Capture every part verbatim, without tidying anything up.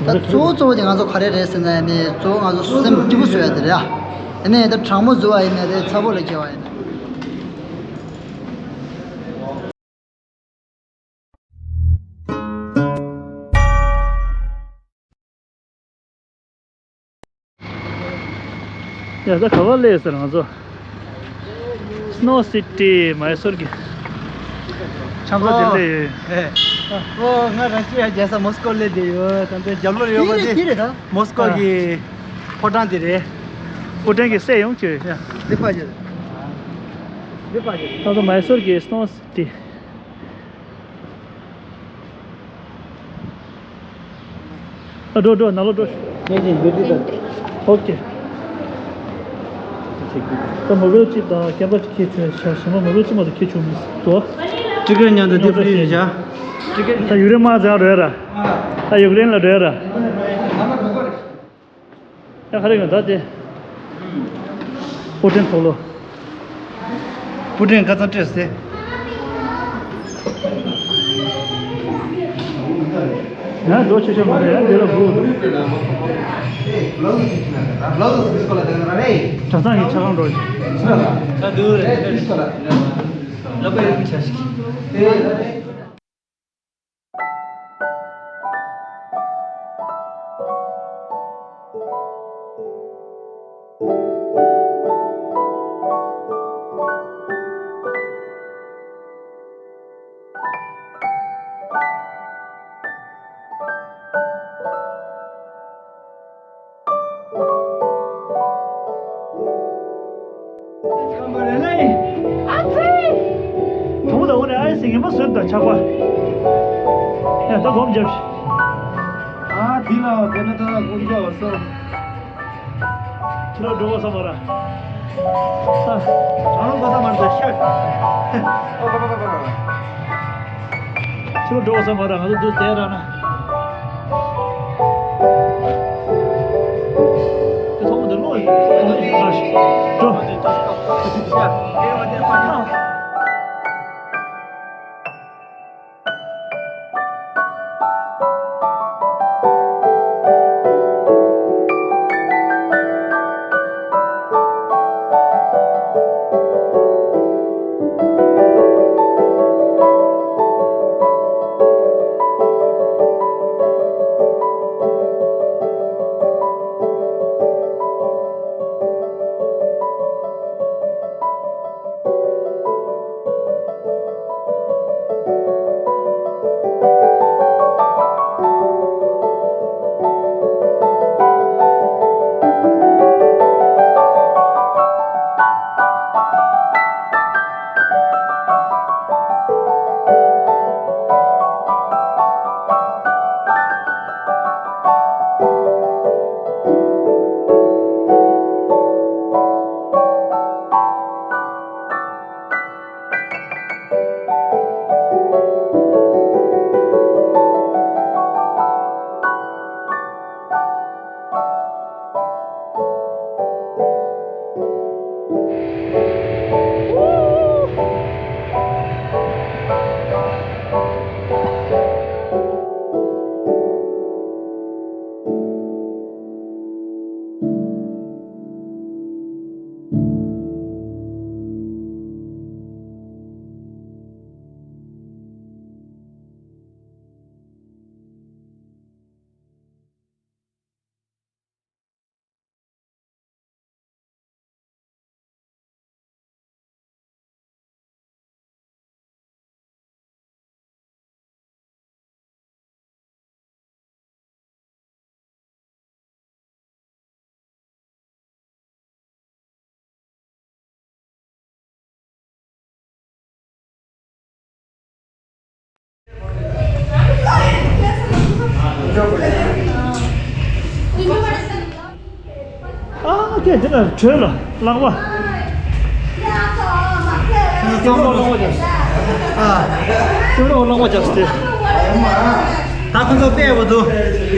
ད་གཙོ་བོ་གཙོ་བོ་དེ་ང་ཚོ་ག་རེ་རེད་ཟེར་ན་ནི་གཙོ་བོ་ང་ཚོ་སེམས་སྐྱིད་པོ་བཟོ་ཡ་དེ་རེད་ཨ། ཨ་ནི་ད་གྲང་མོ་བཟོ་བ་ཡིན་ན་རེད་ཚ་པོ་ལ་སྐྱེལ་བ་ཡིན་ན། ཡ་ད་ག་པར་སླེབས་ཟེར་ང་ཚོ། སི་ནོ་སི་ཊི་མའི་སོར་གྱི་ཆང་ས་དེ་སླེབས་ཡོད། ཨོ་ང་རང་ཅི་ཡ་རྒྱལ་ས་མོ་སི་ཀོ་སླེབས་བསྡད་ཡོད། ད་ལྟ་རྒྱབ་ལོགས་ཡོད་པ་དེ་དེ་རེད་ད། མོ་སི་ཀོ་གི་ཕོ་བྲང་དེ་རེད། ཕོ་བྲང་གི་སྲས་ཡོང་བྱོས། ཡ་འདི་པ་ཅི་རེད། འདི་པ་ཅི་རེད། ད་ལྟ་མའི་སོར་གྱི་སི་ནོ་སི་ཊི། ཨ་འགྲོ་འགྲོ་ནང་ལོགས་འགྲོ། ངས་ཀྱིས་འདི་འདི་ལྟར། ཨོ་ཀེ། ད་མོ་བེལ་གཅིག་དང་ཀེམ་ར་གཅིག་ཁྱེར་བྱུང་ཡ་ཤག་གཞན་པ་མོ་བེལ་གཅིག་མ་གཏོགས་ཁྱེར་བྱུང་མི་འདུག་ཊི་ཀེ་ཊི་མཉམ་དུ་འདི་ཕུལ་ཡོད་ཤག་ཊི་ཀེ་ཊི་ད་ཡུཀ་རེན་དམག་རྩེད་རོལ་ར། ད་ཡུཀ་རེན་ལ་རོལ་ར། ཡ་ག་རེ་ཡོང་ད་དེ། པུ་ཏིན་ཐོག་ལོ། པུ་ཏིན་ཁ་ཚང་སྤྲད་སྟེ། ཡང་འགྲོ་ཆེ་ཆེ་མ་རེད་ཡང་དེ་ལ་སྒུག་འདུག་གྲྭ་ཚང་གི་ཆ་གང་འགྲོ་ཆེ། ད་འདུག་རེད། ལ་པའི་རིགས་ཆ་ཞིག་ཨ་ཙི། དུང་ལ་འོ་ནས་ཨའི་སི་ངན་པ་བཟོས་དང་ཆགས་པ། ཡ་ད་སྒོམ་རྒྱབ་ཤིག་ཨ་དེ་ལ་དེ་ན་ད་ཀུན་རྒྱ་བ་སོ། ཁྱི་ལོ་འགྲོ་བ་ས་མ་ར། ཨ། གྲང་རླུང་གོ་ས་མ་ར་ཤག་ཁྱོད་འགྲོ་བསམ་པ་ར་ང་ཚོ་འདུག་དེ་ར་ན། དེ་ཐོག་མ་དེ་ལོ་ཡིན། ཐོག་མ་ཡིན་ཁ་ཤས། འགྲོ། ཨ་ཁྱེད་འདི་ལ་བྲོས་ལ་ལག་པ། ཁྱེད་ཚོ་གླང་པ་རྒྱག་ཨ། ཁྱེད་ཚོ་གླང་པ་རྒྱག་སྟེ། ད་ཁོ་ཚོ་སྤེལ་བ་འདུག་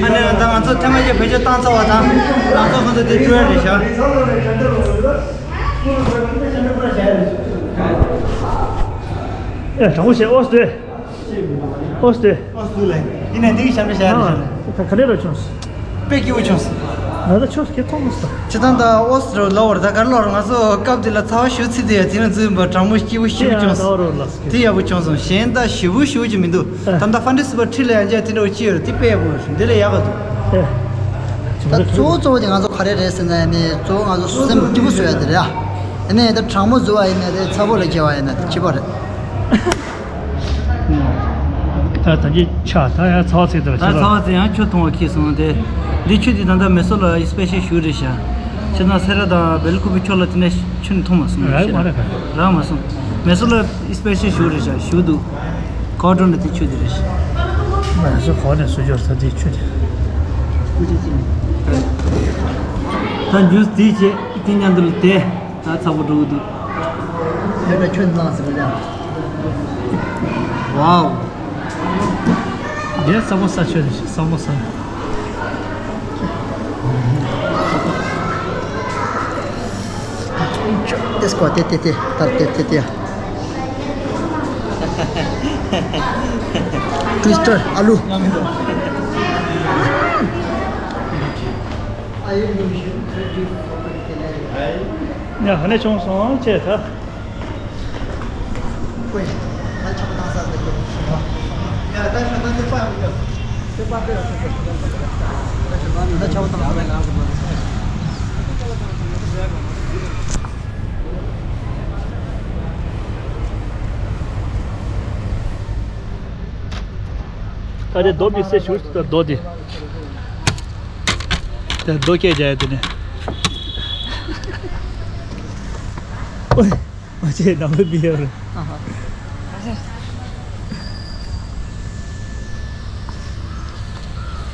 ཨ་ནི་ད་ང་ཚོ་ཐེངས་མ་བརྒྱད་བེད་སྤྱོད་བཏང་ཚར་བ་དང་ང་ཚོ་ཁོ་ཚོ་དེ་བྲོས་རེད་ཤག་ཨེ་དྲང་པོ་བཤད་ཨོ་སྟེ། ཨོ་སྟེ། ཨོ་སྟེ་ལ་ཡིན་ནའི་འདི་གི་ཞབས་འདྲ་བྱ་ཡ་རེད་ཤག་ད་ག་ལེ་ར་བྱུང་། དཔེ་སྐྱིད་པོ་བྱུང་སོང་། ང་ད་ཆོས་སྐད་ཐོག་མ་སོ། ཅི་ཐང་ད་ཨོ་སི་རོ་ལ་བར་ད་གར་ལོར་ང་ཚོ་སྐབས་དེ་ལ་ཚ་བ་ཞུ་ཚིག་དེ་ཡ་དེ་ན་འཛུལ་བ་གྲང་མོ་སྐྱིད་པོ་ཞིག་བྱུང་སོང་། དེ་ཡག་པོ་བྱུང་སོང་། གཞན་ད་ཞི་བོ་ཞུ་གི་མི་འདུག་ད་ད་ཧྥན་ཏི་སི་པ་ཁྲི་ལ་ཡང་འཇལ་དེ་འདྲ་བོ་ཅི་ཡོད་རེད། དེ་དཔེ་ཡག་པོ་ཞུ་འདི་ལས་ཡག་ག་འདུག་ད་གཙོ་བོ་གཙོ་བོ་དེ་ང་ཚོ་ག་རེ་རེད་ཟེར་ན་ནི་གཙོ་བོ་ང་ཚོ་སེམས་སྐྱིད་པོ་བཟོ་ཡ་དེ་རེད་ཨ། ཡིན་ནའི་ད་གྲང་མོ་བཟོ་བ་ཡིན་ནའི་རེད། ཚ་པོ་ལ་སྐྱེལ་བ་ཡིན་ན་དེ་སྐྱིད་པ་རེད། ད་ད་གིན་ཆ་ད་ཡང་ཚ་བ་ཚིག་དེ་ལ་ད་ཆ་ཚ་བ་ཚིག་ཡང་ཆུ་འཐུང་བ་ཁེལ་སོང་། དེ་འདི་ཆུ་དེ་ད་ལྟ་མེ་སོ་ལ་སི་པེ་ཤལ་ཞུ་རེད་ཤག་ཆུ་དང་སེ་ར་དང་སྦེལ་ཀུ་པི་ཕྱོགས་ལ་དེ་ནས་ཆུ་འཐུང་མ་སོང་ར་ཤག་མ་རེད་ག་རག་མ་སོང་། མེ་སོ་ལ་སི་པེ་ཤལ་ཞུ་རེད་ཤག་ཞུ་འདུག་གོ་ཏྲོ་ནས་དེ་ཆུ་དེ་རེད་ཤག་མ་རེད་སོ་གོ་ནས་སུ་འབྱོར་ས་དེ་ཆུ་དེ། ད་ཇུས་དེ་བྱས་དེ་མཉམ་དུ་ལ་དེ། ད་ཚ་པོ་འགྲོ་གི་འདུག་ཡོད་པའི་ཁྱོད་ནང་ཟེར་བ་ཡ། ཝའོ། རྒྱལ་ས་མོ་ས་ཆོས་ས་མོ་ས། ཏེ་སྐོ་ཏེ་ཏེ་ཏེ་ཏར་ཏེ་ཏེ་ཏེ། ཊུ་ཝིས་ཊར་ཨ་ལུ། ཡ་ཧ་ནས་བྱུང་སོང་ཅེས་ད། ད་དེ་རྡོ་མི་སེ་ཞུ་ད་རྡོ་དེ། དེ་རྡོ་སྐད་རྒྱག་ཡ་དེ་ནས། ཨོའི། མ་བྱས་ནང་ལ་མི་ཡོད་རེད།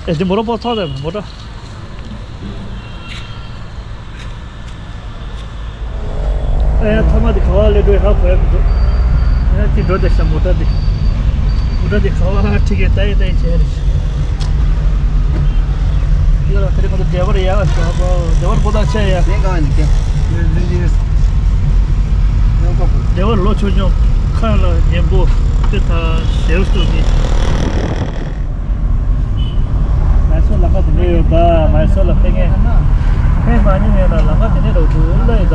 ཨེ་འདི་མོ་རོ་པོ་ཐོག་རེད་མོ་ཊ། ཨེ་ཐ་མ་དེ་ག་བ་ལས་འགྲོ་ཧ་གོ་ཡ་མི་འདུག་ཨེ་དེ་འགྲོ་བསྡད་ཤག་མོ་ཊ་དེ། མོ་ཊ་དེ་ག་བ་ཁྲི་གེ་ལྟ་ཡི་ལྟ་ཡི་བྱས་རེད། ཡོད་ལ་དེ་རིང་ང་ཚོ་ཌ་རའི་ཝར་ཡག་ཤག་ཌ་རའི་ཝར་པོ་ད་ཆ་ཡ། ལས་གང་ཡིན་ཀྱང་། ལས་འཛིན་གྱི་ཡོད་ཀ་པོ། ཌ་རའི་ཝར་ལོ་ཆུང་ཆུང་ཁ་ལ་ཉན་པོ་དེ་ད་ཞེ་པོ་སྟོན་གྱི། མའི་སོར་ལམ་ཁ་དེ་འདྲ་ཡོད་ད། མའི་སོར་ལ་ཕེབས་མཁན་ཕེབས་མ་མྱོང་མཁན་ལ་ལམ་ཁ་དེ་འདྲ་རོགས་ཐུག་ལ་ཡོད་ད། ཡ་ད་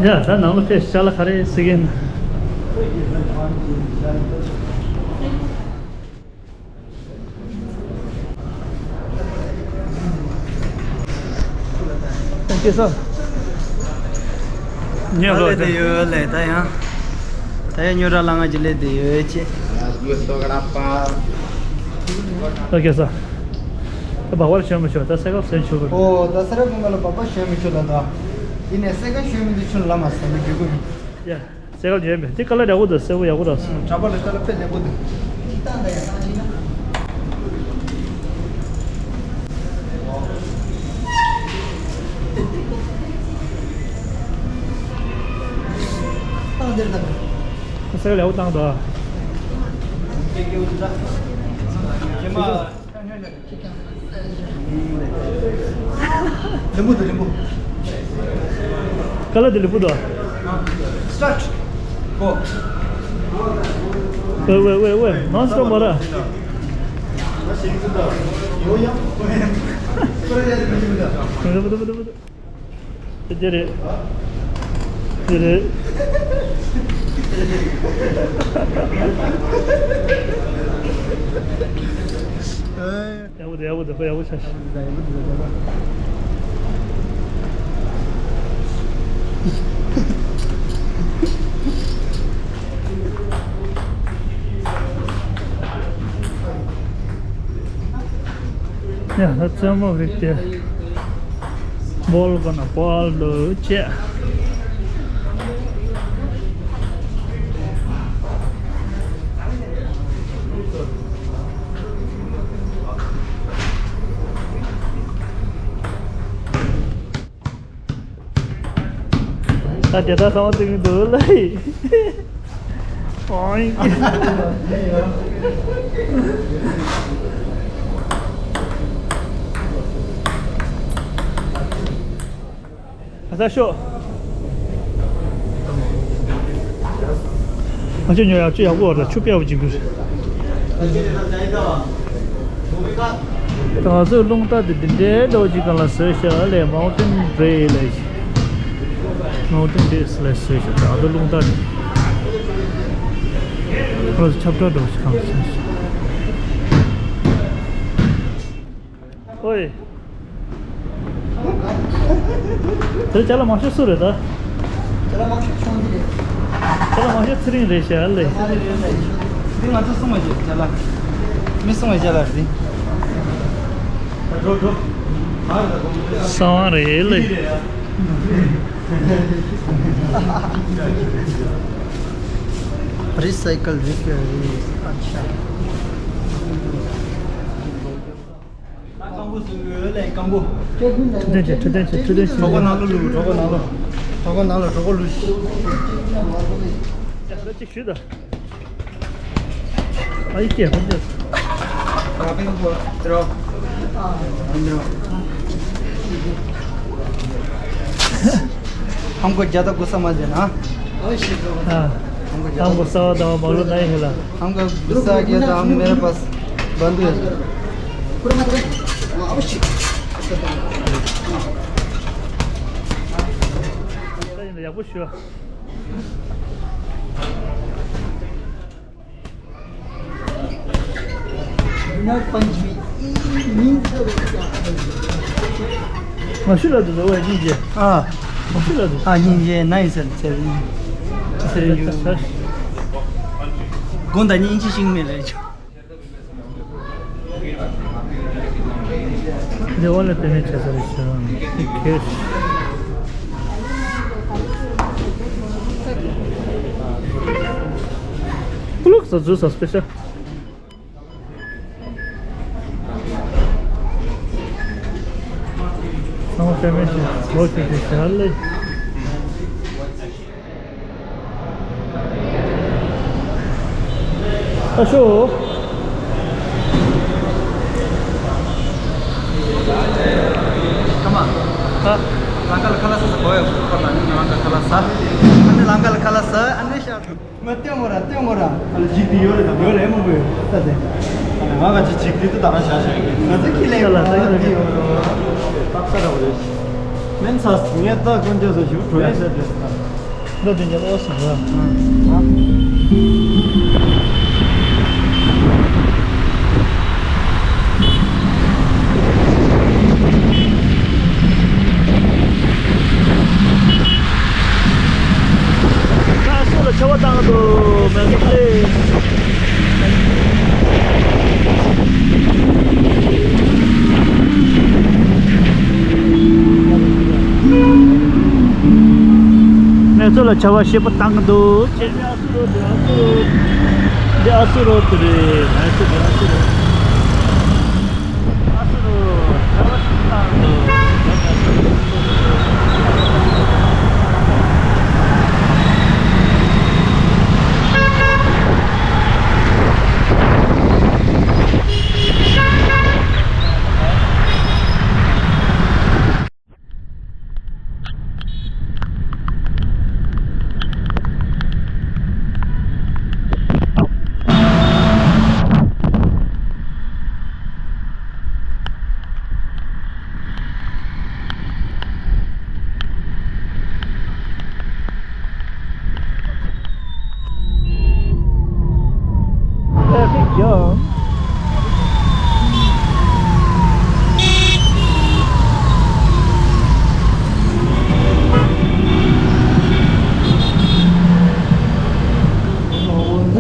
ནང་ལ་ཕེབས་ཤག་ལ་ག་རེ་ཟེར་གྱིན། ཨ་སྐྱེས་ས། ཉེ་ལོ་དེ་ཡོད་ལེ་ད་ཡང་། ད་ཡང་ཉོ་ར་ལ་ང་ཅི་ལེ་དེ་ཡོད་ཅེ། ཨ་སྐྱེས་ས། ད་སྦག་སྦག་ཞོན་མི་ཆོག་ད་སེ་ག་ཟེར་ཆོག་གི། ཨོ་ད་སེ་ར་ཀུན་ལ་སྦག་སྦག་ཞོན་མི་ཆོག་ལ་ད། ཡིན་ནས་སེ་ག་ཞོན་མི་འདུག་ཆུན་ལ་མ་ཟ་ན་རྒྱུ་གུ་ཡིན། ཡ། སེ་ག་ཡོད་མེད་དེ་ཀ་ལ་འདྲ་བོ་དང་སེ་བོ་ཡག་པོ་ར། ཨུམ་གྲྭ་པ་ལ་ཀ་ལ་དཔེ་ལེགས་པོ་འདུག་ཅི་ཏང་ད་ཡ་ཏང་ཅི་ན། ཏང་དེར་ད། ཁོ་སེ་ག་ལེགས་པོ་བཏང་འདུག་ཨ། རིང་པོ་འདུག་རིང་པོ། ལ་དེ་ལས་པུ་དོ། Start. Go. ཝེ་ཝེ་ཝེ་ཝེ། Non stop མ་ར། དེ་རེད། དེ་རེད། ཡག་པོ་འདུག་ཡག་པོ་འདུག་ཁོ་ཡག་པོ་ཆགས་ཤག་ཡ། ད་རྩེད་མོ་རིགས་དེ་ball gonna ball ལོ་བཅས། ད་དེ་ད་ཚང་མ་བཏུང་གི་འདུག་ལ། ཨོང་། ཨ་ད་ཤོག་ང་ཚོ་ཉོ་ཡག་ཆུ་ཡག་པོ་བར་ཆུ་དཔེ་ཡག་པོ་ཅིག་འདུག་ད་ང་ཚོའི་རླུང་རྟ་དེ་འདི་འདྲའི་འདྲ་བོ་ཅིག་སྒང་ལ་བཟོས་ཤག་ལས། Mountain Rail ལས། Mountain Rail ལས་བཟོས་ཤག་ད་ང་ཚོའི་རླུང་རྟ་དེ་ཁོ་ཆབ་བྲག་འདྲ་བོ་ཅིག་སྒང་ལ་བཟོས་ཤག་ཨོའི། དེ་ཅ་ལག་མང་ཤོས་སུ་རེད་ད། ཅ་ལག་མང་ཤོས་ཆུང་འདི་རེད། ཅ་ལག་མང་ཤོས་ཚེ་རིང་རེད་ཤག་ལས། ཚེ་རིང་རེད་ལས། འདི་ང་ཚོ་སྲུང་བ་བྱེད་ཅ་ལག་མི་སྲུང་བའི་ཅ་ལག་རེད། གསང་བ་རེད་ལས། Recycle repair. ཨ་ཆ། སྐམ་པོ་བཟོས་ཡོད་ལས་སྐམ་པོ། འཕྲོད་བསྟེན་བྱེད། འཕྲོད་བསྟེན་བྱེད། འཕྲོད་བསྟེན་བྱེད། གྲོད་ཁོག་ནང་ལོགས་བླུགས། གྲོད་ཁོག་ནང་ལོགས། གྲོད་ཁོག་ནང་ལོགས། གྲོད་ཁོག་བླུགས། ད་ཅིག་ཞུས་ད། ཨ་ཡི་སྐད་ཧོན་ཏེ། ར་པིང་ཧོ་ཏྲོ། ཧོན་ཏྲོ། हमको ज़्यादा गुस्सा मत देना। हाँ। हमको ज़्यादा हमको गुस्सा। सवा दवा मालूम नहीं है ला। हमको गुस्सा आ गया तो हम मेरे पास बंदूक है। ཡག་པོ་ཞུ། མ་ཤི་ལ་དུ་ཟོ་བ་ཡིན་གྱི། ཨ། མ་ཤི་ལ་དུ། ཨ་ཡིན་གྱི་ན་ཡིན་ཟེར་ཟེར་ཡིན་ཟེར་ཡོད། དགོང་དག་ཉིན་གཅིག་ཤིང་མེད་ལས་ཆོག་འདི་ཨོ་ལེ་པེ་མེན་བྱེད་ས་རེད་ཤག་པུ་ལུག་ས་ཛུ་ས་སྤེ་ཤལ། ཚང་མ་པེ་མེན་བྱེད་ལོ་ཆུ་དེ་ཤར་ལེ། ཨ་ཤོ། ཀ་མ། ཨ། ལང་ཀ་ལ་ཁ་ལག་ཟ་ས་གོ་ཡ། ཁོ་ལ་ནི་ལང་ཀ་ཁ་ལག་ཟ། ཨ་ནི་ལང་ཀ་ལ་ཁ་ལག་ཟ། ཨ་ནི་ཤར། མ་སྟོན་དགོས་ར་སྟོན་དགོས་ར། ཨ་ལ་འཇིག་དེ་ཡོད་རེད་དམ། ཡོད་རེད་མང་པོ་ཡོད་ད་དེ། ང་ག་ཅི་འཇིག་དེ་ཏུ་ད་རང་བྱ་བྱ་ཡོད། ང་ཚོ་ཁྱི་ལས་ཡོད་ར་ད་ཡོད་ར་དེ་ཡོད་ར། ཏག་ས་ར་བ་རེད། མེན་ཚ་ངས་ད་དཀོན་མཆོག་ཚོ་ཞིག་གྲོ་ཡས་ཟེར་དེ། ད་དེ་ཉལ་ཨོ་སི་ར། ད་སུ་ལ་ཆ་བ་བཏང་འདུག་མེ་ཏོག་ལེ། ངས་ཚོ་ལ་བྱ་བ་ཞེ་པོ་བཏང་གི་འདུག་ཅེས། འདི་ཨ་སུ་རོ་དེ་རེད། ཨ་སུ་རོ། ཨ་སུ་རོ། བྱ་བ་ཞིག་བཏང་འདུག་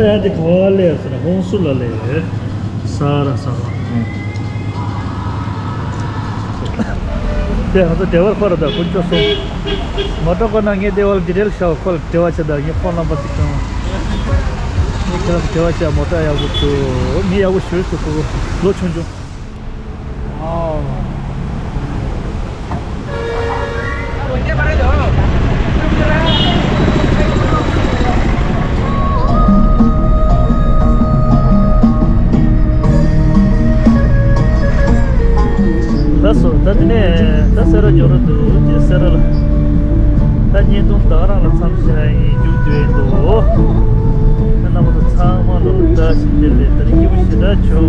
ཡ་དེ་ག་བ་ལས་ཟེར་ན་ཧོང་སུ་ལ་ལས་ཡོད། ས་ར་ས་ར། དེ་ང་ཚོ་སྡེ་བར་ཁོ་ར་དང་དཀོན་མཆོག་གསུམ། མོ་ཊ་ཁོ་ན་ངས་སྡེ་བར་འདི་རེད་ཤག་ཁོ་ལ་འབྲེལ་བ་བྱེད་དང་ངས་ཕོན་ནམ་པར་ཅིག་བཏང་། ངས་ཁྱེད་རང་འབྲེལ་བ་བྱེད། མོ་ཊ་ཡག་པོ་འདུག་མི་ཡག་པོ་ཞེ་པོ་འདུག་ཁོ་ལོ་ཆུང་ཆུང་། ལགས་སོ། ད་དེ་ནས་ད་སེ་ར་འགྱོ་ར་འདུག་དེ་སེ་ར་ལ། ད་བརྙན་ཐུང་ད་རང་ལ་མཚམས་བཞག་ཡིན། མཇུག་བསྡུས་འདུག་ད་རྣམ་པ་ཚོ་ཚང་མ་ལོ་ལ་བཀྲ་ཤིས་བདེ་ལེགས། ད་རིང་སྐྱིད་པོ་ཞེ་དྲག་བྱུང་